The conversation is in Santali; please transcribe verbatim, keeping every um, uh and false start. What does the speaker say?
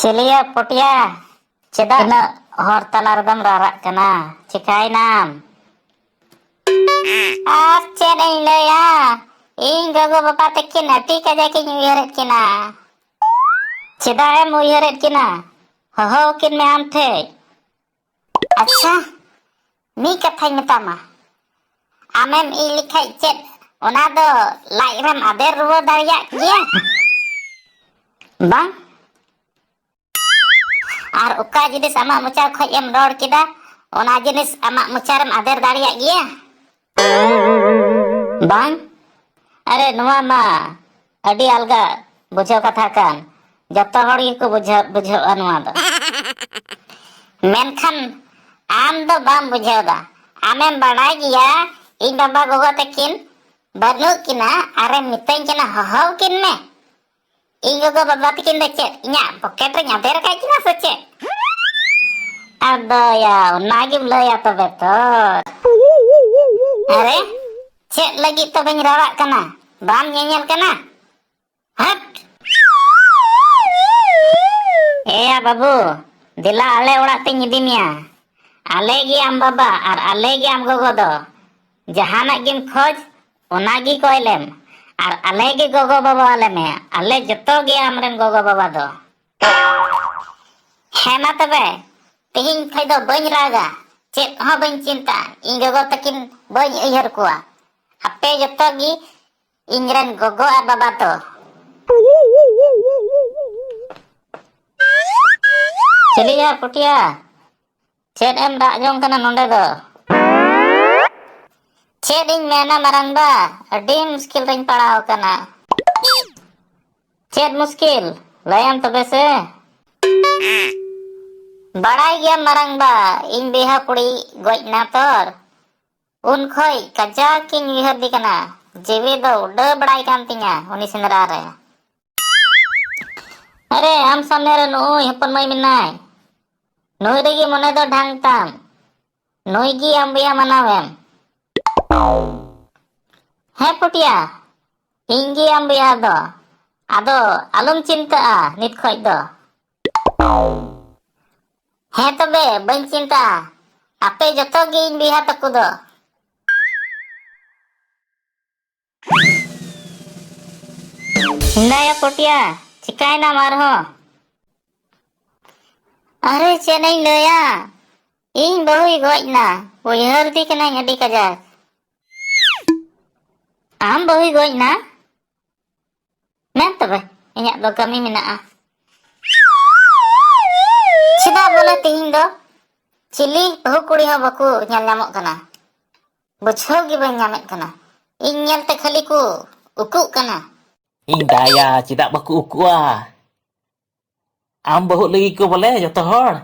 ᱪᱮᱞᱤᱭᱟ ᱯᱚᱴᱤᱭᱟ, ᱪᱮᱫᱟᱜ ᱩᱱᱟᱹᱜ ᱦᱚᱲ ᱛᱟᱞᱟ ᱨᱮᱫᱚᱢ ᱨᱟᱨᱟᱜ ᱠᱟᱱᱟ? ᱪᱤᱠᱟᱹᱭᱮᱱᱟᱢ? ᱟᱨ ᱪᱮᱫ ᱤᱧ ᱞᱟᱹᱭᱟ, ᱤᱧ ᱜᱚᱜᱚ ᱵᱟᱵᱟ ᱛᱟᱹᱠᱤᱱ ᱟᱹᱰᱤ ᱠᱟᱡᱟᱠ ᱤᱧ ᱩᱭᱦᱟᱹᱨᱮᱫ ᱠᱤᱱᱟ᱾ ᱪᱮᱫᱟᱜ ᱮᱢ ᱩᱭᱦᱟᱹᱨᱮᱫ ᱠᱤᱱᱟ? ᱦᱚᱦᱚ ᱟᱹᱠᱤᱱ ᱢᱮ ᱟᱢ ᱴᱷᱮᱡ᱾ ᱟᱪᱪᱷᱟ, ᱢᱤᱫ ᱠᱟᱛᱷᱟᱧ ᱢᱮᱛᱟᱢᱟ, ᱟᱢᱮᱢ ᱤᱡ ᱞᱮᱠᱷᱟᱡ ᱪᱮᱫ ᱚᱱᱟ ᱫᱚ ᱞᱟᱡ ᱨᱮᱢ ᱟᱫᱮᱨ ᱨᱩᱣᱟᱹᱲ ᱫᱟᱲᱮᱭᱟᱜ ᱜᱮᱭᱟ? ᱵᱟᱝ᱾ ᱟᱨ ᱚᱠᱟ ᱡᱤᱱᱤᱥ ᱟᱢᱟᱜ ᱢᱚᱪᱟ ᱠᱷᱚᱡ ᱮᱢ ᱨᱚᱲ ᱠᱮᱫᱟ, ᱚᱱᱟ ᱡᱤᱱᱤᱥ ᱟᱢᱟᱜ ᱢᱚᱪᱟ ᱨᱮᱢ ᱟᱫᱮᱨ ᱫᱟᱲᱮᱭᱟᱜ ᱜᱮᱭᱟ? ᱵᱟᱝ᱾ ᱟᱨᱮ, ᱱᱚᱣᱟ ᱢᱟ ᱟᱹᱰᱤ ᱟᱞᱜᱟ ᱵᱩᱡᱷᱟᱹᱣ ᱠᱟᱛᱷᱟ ᱠᱟᱱ, ᱡᱚᱛᱚ ᱦᱚᱲ ᱜᱮᱠᱚ ᱵᱩᱡᱷᱟᱹᱣ, ᱵᱩᱡᱷᱟᱹᱣᱟ ᱱᱚᱣᱟ ᱫᱚ᱾ ᱢᱮᱱᱠᱷᱟᱱ ᱟᱢ ᱫᱚ ᱵᱟᱢ ᱵᱩᱡᱷᱟᱹᱣ ᱫᱟ᱾ ᱟᱢᱮᱢ ᱵᱟᱲᱟᱭ ᱜᱮᱭᱟ ᱤᱧ ᱵᱟᱵᱟ ᱜᱚᱜᱚ ᱛᱟᱹᱠᱤᱱ ᱵᱟᱹᱱᱩᱜ ᱠᱤᱱᱟ, ᱟᱨᱮᱢ ᱢᱤᱛᱟᱹᱧ ᱠᱟᱱᱟ ᱦᱚᱦᱚ ᱠᱤᱱ ᱢᱮ᱾ ᱤᱧ ᱜᱚᱜᱚ ᱵᱟᱵᱟ ᱛᱟᱹᱠᱤᱱ ᱫᱚ ᱪᱮᱫ ᱤᱧᱟᱜ ᱯᱚᱠᱮᱴ ᱨᱮᱧ ᱟᱫᱮᱨ ᱟᱠᱟᱫ ᱠᱤᱱᱟ ᱥᱮ ᱪᱮᱫ? ᱟᱫᱚ ᱭᱟ, ᱚᱱᱟᱜᱮᱢ ᱞᱟᱹᱭᱟ ᱛᱚᱵᱮ ᱛᱚ᱾ ᱟᱨᱮ, ᱪᱮᱫ ᱞᱟᱹᱜᱤᱫ ᱛᱚᱵᱮᱧ ᱨᱟᱨᱟᱜ ᱠᱟᱱᱟ? ᱵᱟᱢ ᱧᱮᱧᱮᱞ ᱠᱟᱱᱟ? ᱦᱟᱴ! ᱮᱭᱟ ᱵᱟᱹᱵᱩ, ᱫᱮᱞᱟ ᱟᱞᱮ ᱚᱲᱟᱜ ᱛᱮᱧ ᱤᱫᱤ ᱢᱮᱭᱟ᱾ ᱟᱞᱮ ᱜᱮ ᱟᱢ ᱵᱟᱵᱟ ᱟᱨ ᱟᱞᱮ ᱜᱮ ᱟᱢ ᱜᱚᱜᱚ ᱫᱚ᱾ ᱡᱟᱦᱟᱱᱟᱜ ᱜᱮᱢ ᱠᱷᱚᱡᱽ, ᱚᱱᱟ ᱜᱮ ᱠᱚᱭ ᱞᱮᱢ᱾ ᱟᱨ ᱟᱞᱮ ᱜᱮ ᱜᱚᱜᱚ ᱵᱟᱵᱟ ᱟᱞᱮ ᱢᱮ᱾ ᱟᱞᱮ ᱡᱚᱛᱚ ᱜᱮ ᱟᱢᱨᱮᱱ ᱜᱚᱜᱚ ᱵᱟᱵᱟ ᱫᱚ᱾ ᱦᱮᱸ ᱢᱟ ᱛᱚᱵᱮ, ᱛᱮᱦᱮᱧ ᱠᱷᱚᱡ ᱫᱚ ᱵᱟᱹᱧ ᱨᱟᱜᱟ, ᱪᱮᱫ ᱦᱚᱸ ᱵᱟᱹᱧ ᱪᱤᱱᱛᱟᱹᱜᱼᱟ᱾ ᱤᱧ ᱜᱚᱜᱚ ᱛᱟᱹᱠᱤᱱ ᱵᱟᱹᱧ ᱩᱭᱦᱟᱹᱨ ᱠᱚᱣᱟ᱾ ᱟᱯᱮ ᱡᱚᱛᱚ ᱜᱮ ᱤᱧᱨᱮᱱ ᱜᱚᱜᱚ ᱟᱨ ᱵᱟᱵᱟ ᱫᱚ᱾ ᱪᱤᱞᱤᱭᱟ ᱯᱚᱴᱤᱭᱟ, ᱪᱮᱫ ᱮᱢ ᱨᱟᱜ ᱡᱚᱝ ᱠᱟᱱᱟ ᱱᱚᱰᱮ ᱫᱚ? ᱪᱮᱫ ᱤᱧ ᱢᱮᱱᱟ ᱢᱟᱨᱟᱝᱵᱟ, ᱟᱹᱰᱤ ᱢᱩᱥᱠᱤᱞ ᱨᱤᱧ ᱯᱟᱲᱟᱣ ᱟᱠᱟᱱᱟ᱾ ᱪᱮᱫ ᱢᱩᱥᱠᱤᱞ? ᱞᱟᱹᱭᱟᱢ ᱛᱚᱵᱮ ᱥᱮ᱾ ᱵᱟᱲᱟᱭ ᱜᱮᱭᱟᱢ ᱢᱟᱨᱟᱝᱵᱟ, ᱤᱧ ᱵᱚᱭᱦᱟ ᱠᱩᱲᱤ ᱜᱚᱡ ᱮᱱᱟ ᱛᱚᱨ᱾ ᱩᱱ ᱠᱷᱚᱡ ᱠᱟᱡᱟᱠ ᱤᱧ ᱩᱭᱦᱟᱹᱨ ᱫᱮ ᱠᱟᱱᱟ, ᱡᱤᱣᱤ ᱫᱚ ᱩᱰᱟᱹᱣ ᱵᱟᱲᱟᱭ ᱠᱟᱱ ᱛᱤᱧᱟ ᱩᱱᱤ ᱥᱮᱸᱫᱽᱨᱟ ᱨᱮ᱾ ᱟᱨᱮ, ᱟᱢ ᱥᱟᱢᱱᱮ ᱨᱮ ᱱᱩᱭ ᱦᱚᱯᱚᱱ ᱢᱟᱹᱭ ᱢᱮᱱᱟᱭ, ᱱᱩᱭ ᱨᱮᱜᱮ ᱢᱚᱱᱮ ᱫᱚ ᱰᱷᱟᱝ ᱛᱟᱢ, ᱱᱩᱭ ᱜᱮ ᱟᱢ ᱵᱚᱭᱦᱟ ᱢᱟᱱᱟᱣᱮᱢ᱾ ᱦᱮᱸ ᱯᱚᱴᱤᱭᱟ, ᱤᱧ ᱜᱮ ᱟᱢ ᱵᱚᱭᱦᱟ ᱫᱚ, ᱟᱫᱚ ᱟᱞᱚᱢ ᱪᱤᱱᱛᱟᱹᱜᱼᱟ ᱱᱤᱛ ᱠᱷᱚᱡ ᱫᱚ᱾ ᱦᱮᱸ ᱛᱚᱵᱮ, ᱵᱟᱹᱧ ᱪᱤᱱᱛᱟᱹᱜᱼᱟ᱾ ᱟᱯᱮ ᱡᱚᱛᱚ ᱜᱮ ᱤᱧ ᱵᱚᱭᱦᱟ ᱛᱟᱠᱚ ᱫᱚ᱾ ᱦᱮᱸᱫᱟᱭᱟ ᱯᱚᱴᱤᱭᱟ, ᱪᱤᱠᱟᱭᱱᱟᱢ ᱟᱨᱦᱚᱸ? ᱟᱨᱮ, ᱪᱮᱫ ᱤᱧ ᱞᱟᱹᱭᱟ, ᱤᱧ ᱵᱟᱹᱦᱩᱭ ᱜᱚᱡ ᱮᱱᱟ᱾ ᱩᱭᱦᱟᱹᱨ ᱫᱤ ᱠᱟᱹᱱᱟᱹᱧ ᱟᱹᱰᱤ ᱠᱟᱡᱟᱠ᱾ ᱟᱢ ᱵᱟᱹᱦᱩᱭ ᱜᱚᱡ ᱮᱱᱟ? ᱢᱮᱱ ᱛᱚᱵᱮ, ᱤᱧᱟᱜ ᱫᱚ ᱠᱟᱹᱢᱤ ᱢᱮᱱᱟᱜᱼᱟ᱾ ᱪᱮᱫᱟᱜ ᱵᱚᱞᱮ ᱛᱤᱦᱤᱧ ᱫᱚ ᱪᱤᱞᱤ ᱵᱟᱹᱦᱩ ᱠᱩᱲᱤ ᱦᱚᱸ ᱵᱟᱠᱚ ᱧᱮᱞ ᱧᱟᱢᱚᱜ ᱠᱟᱱᱟ? ᱵᱩᱡᱷᱟᱹᱣ ᱜᱮ ᱵᱟᱹᱧ ᱧᱟᱢᱮᱫ ᱠᱟᱱᱟ᱾ ᱤᱧ ᱧᱮᱞᱛᱮ ᱠᱷᱟᱹᱞᱤ ᱠᱚ ᱩᱠᱩᱜ ᱠᱟᱱᱟ᱾ ᱤᱧ ᱫᱟᱭᱟ, ᱪᱮᱫᱟᱜ ᱵᱟᱠᱚ ᱩᱠᱩᱜᱼᱟ? ᱟᱢ ᱵᱟᱹᱦᱩᱜ ᱞᱟᱹᱜᱤᱫ ᱠᱚ ᱵᱚᱞᱮ ᱡᱚᱛᱚ ᱦᱚᱲ᱾